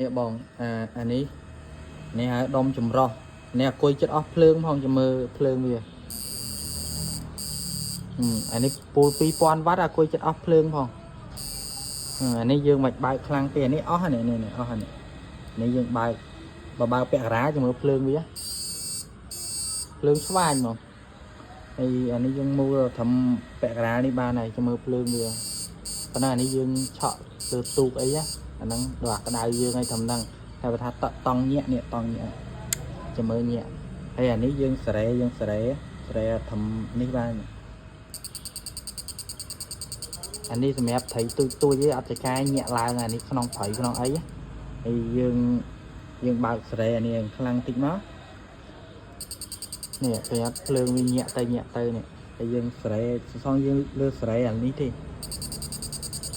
នេះបងអាអានេះនេះហើយដុំចម្រោះនេះអាគុយចិត្តអស់ភ្លើងផងចាំមើលភ្លើងវាអានេះពូល2000វ៉ាត់អាគុយចិត្តអស់ភ្លើងផងអានេះយើងមិនបើកខ្លាំងទេអានេះអស់ហើយនេះនេះអស់ហើយនេះនេះយើងបើកបើបើកពាក់ការាចាំមើលភ្លើងវាភ្លើងស្វាញហ្មងហើយអានេះយើងមូលត្រឹមពាក់ការានេះបានហើយចាំមើលភ្លើងវាប៉ុន្តែអានេះយើងឆក់លើទូកអីណាអាហ្នឹងដល់អាក្តៅយើងឲ្យត្រឹមហ្នឹងតែបើថាតតង់ញាក់នេះតង់ញាក់ចាំមើលញាក់ហើយអានេះយើងសេរីយើងសេរីសេរីត្រឹមនេះបានអានេះសម្រាប់ត្រីទូចទូចទេអត់ចកាយញាក់ឡើងអានេះក្នុងព្រៃក្នុងអីហើយយើងយើងបើកសេរីអានេះខ្លាំងតិចមកនេះប្រយ័ត្នភ្លើងវាញាក់ទៅញាក់ទៅនេះហើយយើងសេរីសងយើងលើសេរីអានេះទេ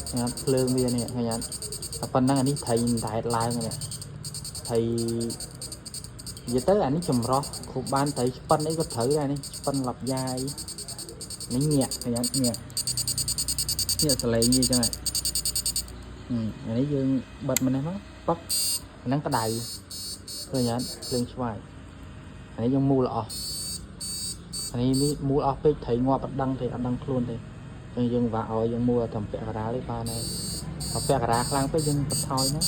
ប្រយ័ត្នភ្លើងវានេះប្រយ័ត្នតែប៉ុណ្ណឹងអានេះត្រីមិនដែតឡើងនេះត្រីនិយាយទៅអានេះចម្រោះគ្រប់បានត្រីឆ្ពិនអីក៏ត្រូវដែរនេះឆ្ពិនឡាប់យ៉ាយនេះញាក់ប្រយ័ត្នញាក់ញាក់សលេងវាចឹងហ៎អានេះយើងបិទម្នេះមកប៉ឹកអាហ្នឹងក្តៅឃើញអត់ភ្លើងឆ្វាយអានេះយើងមូលអស់អានេះនេះមូលអស់ពេកត្រីងាប់អត់ដឹងទេអត់ដឹងខ្លួនទេអញ្ចឹងយើងវាក់ឲ្យយើងមូលតែពាក់កណ្ដាលទេបានហើយបើពាក់កណ្ដាលខ្លាំងពេកយើងបន្ថយណា